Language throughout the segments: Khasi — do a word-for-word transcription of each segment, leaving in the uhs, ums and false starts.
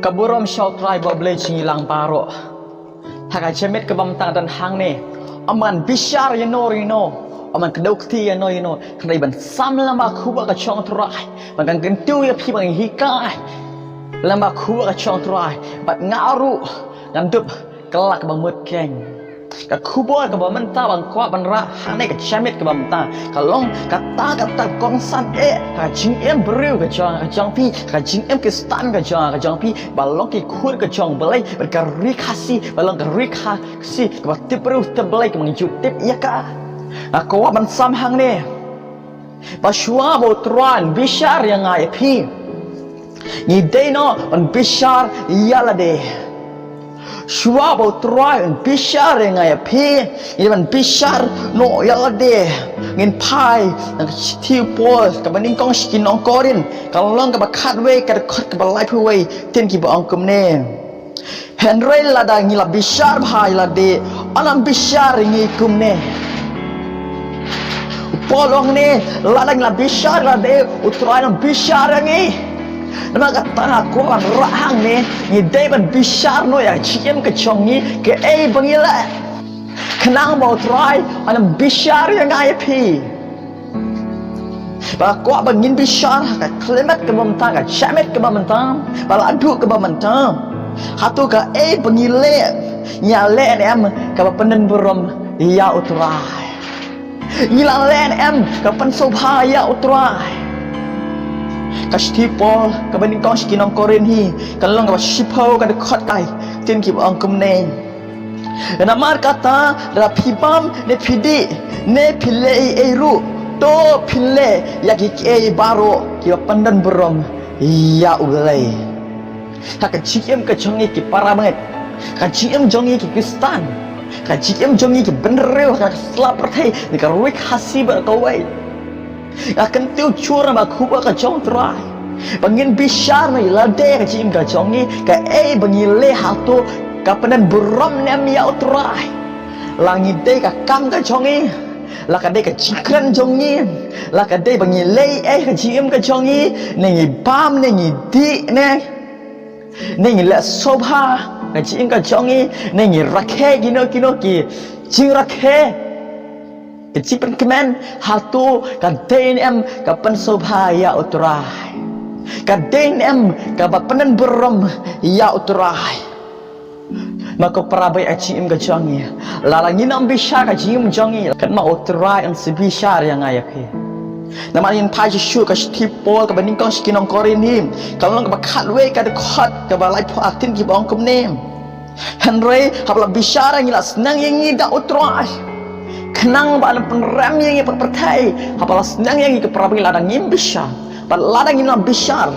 Ka burom sha U Trai bad U Blei jong ngi lang baroh. Ha ka jingmut kaba mynta don hangne, ym ban bishar ïano ïano, ym ban kdew kti ïano ïano, hynrei ban sam lyngba ka khubor ka jong U Trai, ban kyntiew ïa phi, ban hikai lyngba ka khubor ka jong U Trai, bad nga ruh ngan dup kylla kaba mut keiñ. Ka khubor kaba mynta ba nga kwah ban rah hangne ka jingmut kaba mynta ka long kata, kata ka kongsan eh ha ka jingim briew ka jong, ka jong phi, ha ka jingim Khristan ka jong, ka jong phi, ba long ki khun ka jong U Blei, bad ka Ri Khasi ba long ka Ri Khasi kaba tip briew tip Blei, kaba ngi ju tip ïa ka. Nga kwah ban sam hangne ba shuwa ba U Trai un bishar ïa nga ïa phi, ngi dei noh ban bishar ïa lade. Shuwa ba U Trai un bishar ïa nga ïa phi, ngi dei ban bishar noh ïa lade. Ngin phai na ka shithi u Paul kaba nyngkong sha ki nong Korinth, ka lynnong kaba khatwei, ka dkhot kaba laiphew wei, ktien kiba ong kumne: Hynrei lada ngi la bishar bha ïa lade, un ym bishar ïa ngi kumne. U Paul u ong ne, lada ngi la bishar ïa lade, U Trai un ym bishar ïa ngi. Namar kata nga kwah ban rah hangne, ngi dei ban bishar noh ïa ka jingim ka jong ngi, kaei ba ngi leh. Khnang ba U Trai un ym bishar ïa nga ïa phi. Ba kwah ba ngin bishar ha ka khyllipmat kaba mynta, ka jingmut kaba mynta, ba la duh kaba mynta. Hato kaei ba ngi leh, ngi la leh ne em kaba pyndon burom ïa U Trai? Ngi la leh ne em kaba pynsngewbha ïa U Trai? Ka shithi u Paul kaba nyngkong sha ki nong Korinth hi, ka lynnong kaba shiphew, ka dkhot khatwei, ktien kiba ong kumne: Namar kata, lada phi bam ne phi dih ne phi leh ei ei ruh, to phin leh ïa kiei kiei baroh kiba pyndon burom ïa U Blei. Ha ka jingim ka jong ngi ki para bangeit, ka jingim jong ngi ki Khristan, ka jingim jong ngi ki bynriew ha ka sla pyrthei ne ka Ri Khasi baroh kawei, nga kyntiew jur namar ka khubor ka jong U Trai ba ngin bishar noh ïa lade ha ka jingim ka jong ngi, kaei ba ngi leh, hato ka pyndon burom ne em ïa U Trai? La ngi dei ka kam ka jong ngi, la ka dei ka jingkren jong ngi, la ka dei ba ngi leh ei ha ka jingim ka jong ngi, ne ngi bam ne ngi dih ne, ne ngi leh sngewbha ha ka jingim ka jong ngi, ne ngi rakhe kino kino ki jingrakhe, ka jingpynkmen, hato ka dei ne em kaba pynsngewbha ïa U Trai? Ka dei ne em kaba pyndon burom ïa U Trai? Ma ko para bangeit, ha ka jingim ka jong ngi, lada ngim bishar ha ka jingim jong ngi, kynmaw U Trai un sa bishar ïa nga ïa phi. Namar ngin phai shuh shuh ka shithi u Paul kaba nyngkong sha ki nong Korinth hi, ka lynnong kaba khatwei, ka dkhot kaba laiphew ar, ktien kiba ong kumne: Hynrei haba la bishar ïa ngi, la sneng ïa ngi da U Trai, khnang ba un pynrem ïa ngi ha ka pyrthei. Haba la sneng ïa ngi, ko para bangeit, lada ngim bishar, bad lada ngim bishar,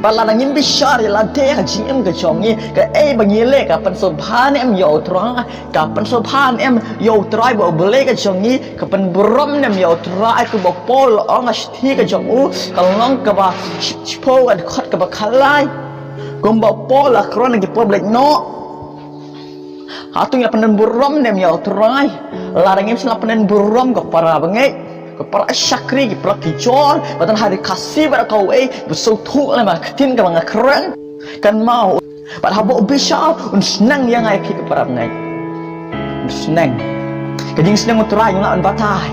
bad lada ngim bishar ïa lade ha ka jingim ka jong ngi, kaei ba ngi leh, ka pynsngewbha ne em ïa U Trai? Ka pynsngewbha ne em ïa U Trai bad U Blei ka jong ngi? Ka pynburom ne em ïa U Trai, kumba u Paul u ong ha ka shithi ka jong u, ka lynnong kaba shiphew, ka dkhot kaba khatlai, kumba u Paul u la kren ïa ki para bangeit noh? Hato ngi la pyndon burom ne em ïa U Trai? Lada ngim shym la pyndon burom, ko para bangeit, ko para shakri, ki para ki jor ba don ha Ri Khasi baroh kawei, ba sngewthuh lem ha ka ktien kaba nga kren, kynmaw, bad haba u bishar, un sneng ïa nga ïa phi, ko para bangeit. Un sneng. Ka jingsneng U Trai ngim lah ban batai.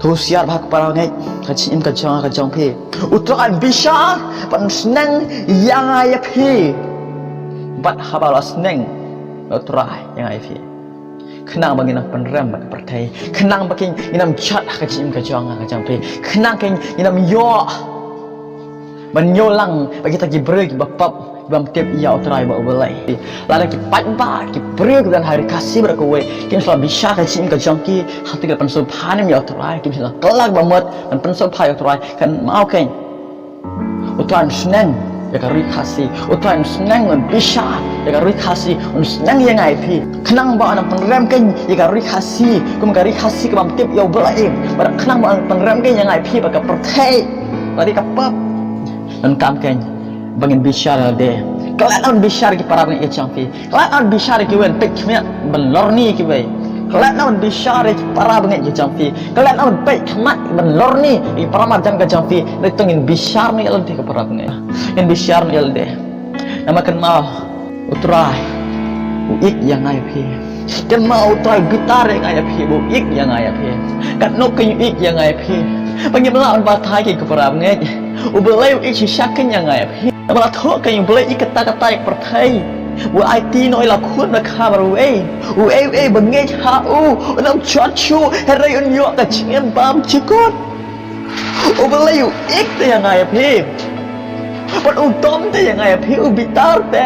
To husiar bha, ko para bangeit, ha ka jingim ka jong nga, ka jong phi. U Trai un bishar bad un sneng ïa nga ïa phi. Bad haba la sneng U Trai ïa nga ïa phi, khnang ba ngin ym pynrem bad ka pyrthei, khnang ba ngin ym jot ha ka jingim ka jong nga, ka jong phi, khnang ba ngin ym ïoh ban ïoh lang bad kita ki briew kiba pop, bym tip ïa U Trai bad U Blei. Lada ki paidbah, ki briew kiba don ha Ri Khasi baroh kawei, kim shym la bishar ha ka jingim ka jong ki, hato ki la pynsngewbha ne em ïa U Trai? Kim shym la kylla ba mut ban pynsngewbha ïa U Trai. Kynmaw keiñ, U Trai un sneng ïa ka Ri Khasi, U Trai un sneng, un bishar ïa ka Ri Khasi, un sneng ïa nga ïa phi, khnang ba un pynrem keiñ ïa ka Ri Khasi kum ka Ri Khasi kabym tip ïa U Blei, bad khnang ba un pynrem keiñ ïa nga ïa phi bad ka pyrthei, bad ka pop. Donkam keiñ ba ngin bishar ïa lade. Klet un bishar ïa ki para bangeit ka jong phi. Klet un bishar ïa kiwei, peit khmiat ban lorni ïa kiwei. Klet na ban bishar ïa ki para bangeit ka jong phi. Klet na ban peit khmat ban lorni ïa ki para marjan ka jong phi. Dei tang ngin bishar na ïa lade ka para bangeit. Ngin bishar na ïa lade. Namar kynmaw U Trai u ïeit ïa nga ïa phi. Kynmaw U Trai u bitar ïa nga ïa phi, u ïeit ïa nga ïa phi. Katno kein u ïeit ïa nga ïa phi. Ba ngim lah ban batai ki ka para bangeit. U Blei u ïeit shisha kein ïa nga ïa phi. Namar la thoh kein U Blei ïeit katta katta ïa ka pyrthei. U aiti noh ïa la khun ba kha marwei. Uei uei ba ngeit ha u, un ym jot shuh, hynrei un ïoh ka jingim bymjukut. U Blei u ïeit te ïa nga ïa phi. Bad u dom te ïa nga ïa phi, u bitar te.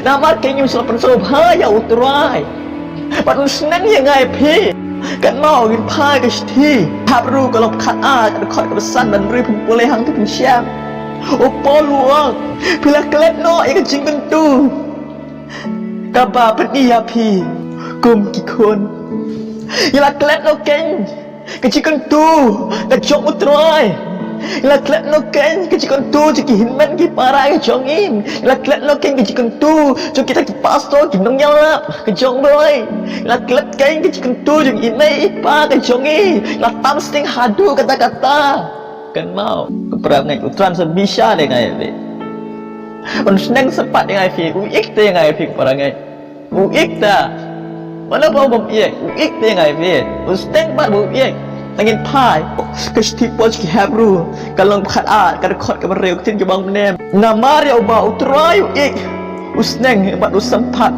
Namar kein u sngewbha ïa U Trai. Bad un sneng ïa nga ïa phi. Katno ngin phai ka shithi Hebru ka lynnong khatar ka dkhot kaba san ban ri pynpule hangta pynshai. U Paul u ong, phi la klet noh ïa ka jingkyntu kaba pyni ïa phi kum ki khun. Ïa la klet noh kein ka jingkyntu ka jong U Trai. Ïa la klet noh kein ka jingkyntu jong ki hynmen ki para ka jong ngi. Ïa la klet noh kein ka jingkyntu jong kita ki pastor ki nongïalap ka jong U Blei. Ïa la klet kein ka jingkyntu jong i mei i pa ka jong ngi. Ïa la tam sting haduh katta katta. Kynmaw ka para ngeit, U Trai un sa bishar ïa nga ïa phi. Un sneng sympat ïa nga ïa phi, u ïeit te ïa nga ïa phi ka para ngeit. U ïeit te. Mano ba u bym ïeit, u ïeit te ïa nga ïa phi. Un sneng pat ba u ïeit. Te ngin phai ka shithi Paul sha ki Hebru ka lynnong khatar ka dkhot kaba hynriew, ka ktien kaba ong mynne. Namar ïa uba U Trai u ïeit u sneng bad u sympat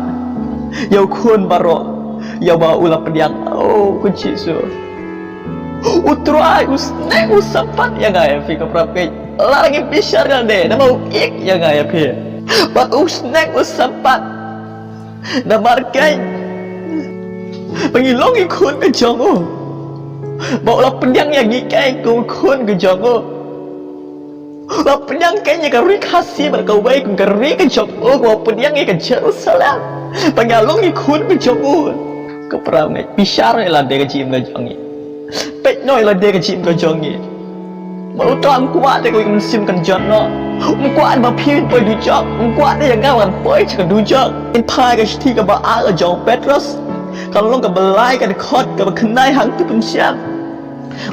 ïa u khun baroh ïa uba u la pdiang. O ko Jisu. U Trai u sneng u sympat ïa nga ïa phi ka para ngeit. Lada ngim bishar ïa lade namar u ïeit ïa nga ïa phi. Bad u sneng u sympat. Namar kein ba ngi long ki khun ka jong u. Ba u la pdiang ïa ngi kein kum ki khun ka jong u. La pdiang kein ïa ka ri Khasi bad kawei kum ka ri ka jong u, kaba pdiang ïa ka Jerusalem. Ba ngi long ki khun ka jong u. Ka para ngeit, bishar ïa lade ka jingim ka jong ngi. Peit noh ïa lade ka jingim ka jong ngi. Ba U Trai um kwah te kawei ka mynsiem kan jot noh. Um kwah ba phi poi dujok. Um kwah te ïa nga ban poi sha ka dujok. Ngin phai ka shithi kaba ar ka jong u Petros ka lynnong kaba lai ka dkhot kaba khyndai hangta pynshai.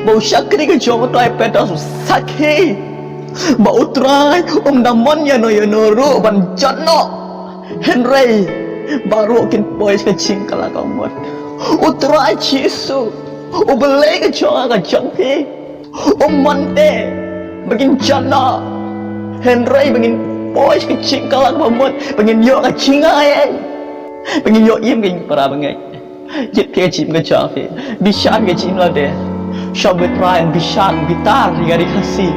Ba u shakri ka jong U Trai Petros u sakhi ba U Trai um da mon ïano ïano ruh ban jot noh. Hynrei baroh kin poi sha ka jingkylla ka mut. U Trai Jisu, U Blei ka jong nga ka jong phi, um mon te ba ngin jot noh. Hynrei ba ngin poi sha ka jingkylla ka mut, ba ngin ïoh ka jingai, ba ngin ïoh im, ka para bangeit. Ïeit phi ka jingim ka jong phi. Bishar ka jingim lade. Shwa ba U Trai un bishar, un bitar ïa ka ri Khasi.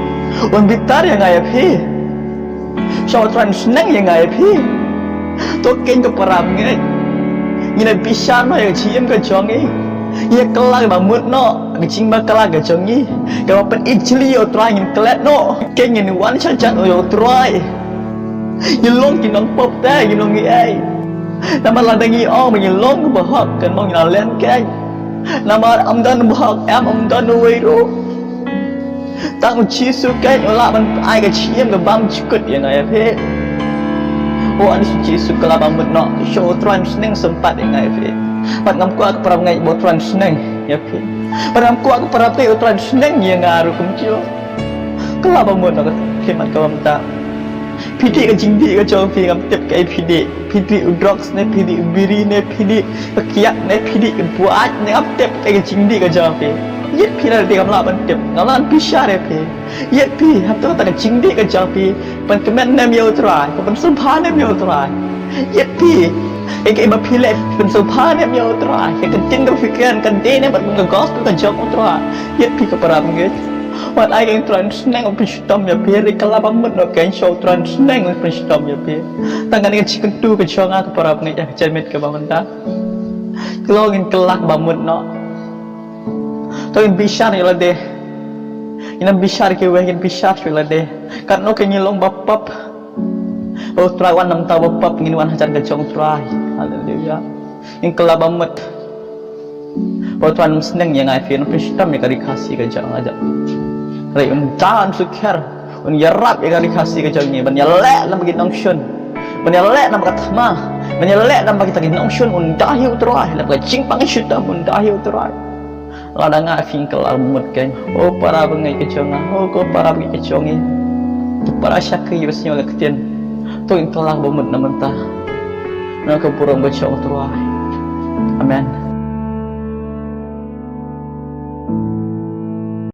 Un bitar ïa nga ïa phi. Shwa ba U Trai un sneng ïa nga ïa phi. To kein ka para bangeit. Ngin ïa bishar noh ïa ka jingim ka jong ngi. Ngin ïa kylla kaba mut noh ka jingim ba kylla ka jong ngi. Kaba pynïaid jli ïa U Trai ngin klet noh. Kein ngin wan shajan ïa U Trai. Ngi long ki nongpop te, ngi long ngi ei. Namar lada ngi ong ba ngi long kaba hok, kan ong ngi la len kein. Namar ym don ba hok, em ym don uwei ruh. Tang U Jisu kein u lah ban ai ka jingim ka bymjukut ïa nga ïa phi. O, ani U Jisu, kylla ba mut noh, shwa U Trai un sneng sympat ïa nga ïa phi. Bad ngam kwah ka para bangeit ba U Trai un sneng ïa phi. Bad ngam kwah ka para bangeit U Trai un sneng ïa nga ruh kumjuh. Kylla ba mut noh ka khlieh mat ka bam ta. Phi dih ka jingdih ka jong phi, ngam tip kaei phi dih. Phi dih u drugs ne, phi dih u biri ne, phi dih ka kiak ne, phi dih ka buaid ne, ngam tip kaei ka jingdih ka jong phi. Ïeit phi lada dih, ngam lah ban tip, ngam lah ban bishar ïa phi. Ïeit phi, hangto kata ka jingdih ka jong phi. Pynkmen ne em ïa U Trai, ka pynsngewbha ne em ïa U Trai. Ïeit phi, kaei kaei ba phi leh, pynsngewbha ne em ïa U Trai. Ka ktien kaba phi kren, ka dei ne em bad ka gospel ka jong U Trai. Ïeit phi ka para bangeit. Wat ai ka U Trai un sneng un pynshitom ïa phi, hynrei kylla ba mut noh kein, shwa U Trai un sneng un pynshitom ïa phi. Tang kane ka jingkyntu ka jong nga ka para bangeit, ïa ka janmiet kaba mynta. Khlong ngin kylla ba mut noh. To ngin bishar ïa lade. Ngin ym bishar kiwei, ngin bishar shuh ïa lade. Katno kein ngi long ba pop. Ba U Trai wan namar ba pop, ngin wan hajan ka jong U Trai. Haleluya. Ngin kylla ba mut. Ba U Trai un sneng ïa nga ïa phi, un pynshitom ïa ka ri Khasi ka jong nga jong. Hynrei un da, un sukher, un ïarap ïa ka ri Khasi ka jong ngi ban ïaleh namar ki nongshun, ban ïaleh namar ka thma, Mynta leh da ba kita ki nongshun un da hi u Trai, leh ba ka jingpang shitom un da hi u Trai. Lada nga phi kylla mut kein, o para bangeit ka jong nga, o ko para bangeit ka jong ngi. Para shakri ba sñiaw la ktien. To in kylla ba mut na mynta. Na ka burom ka jong u Trai. Amen.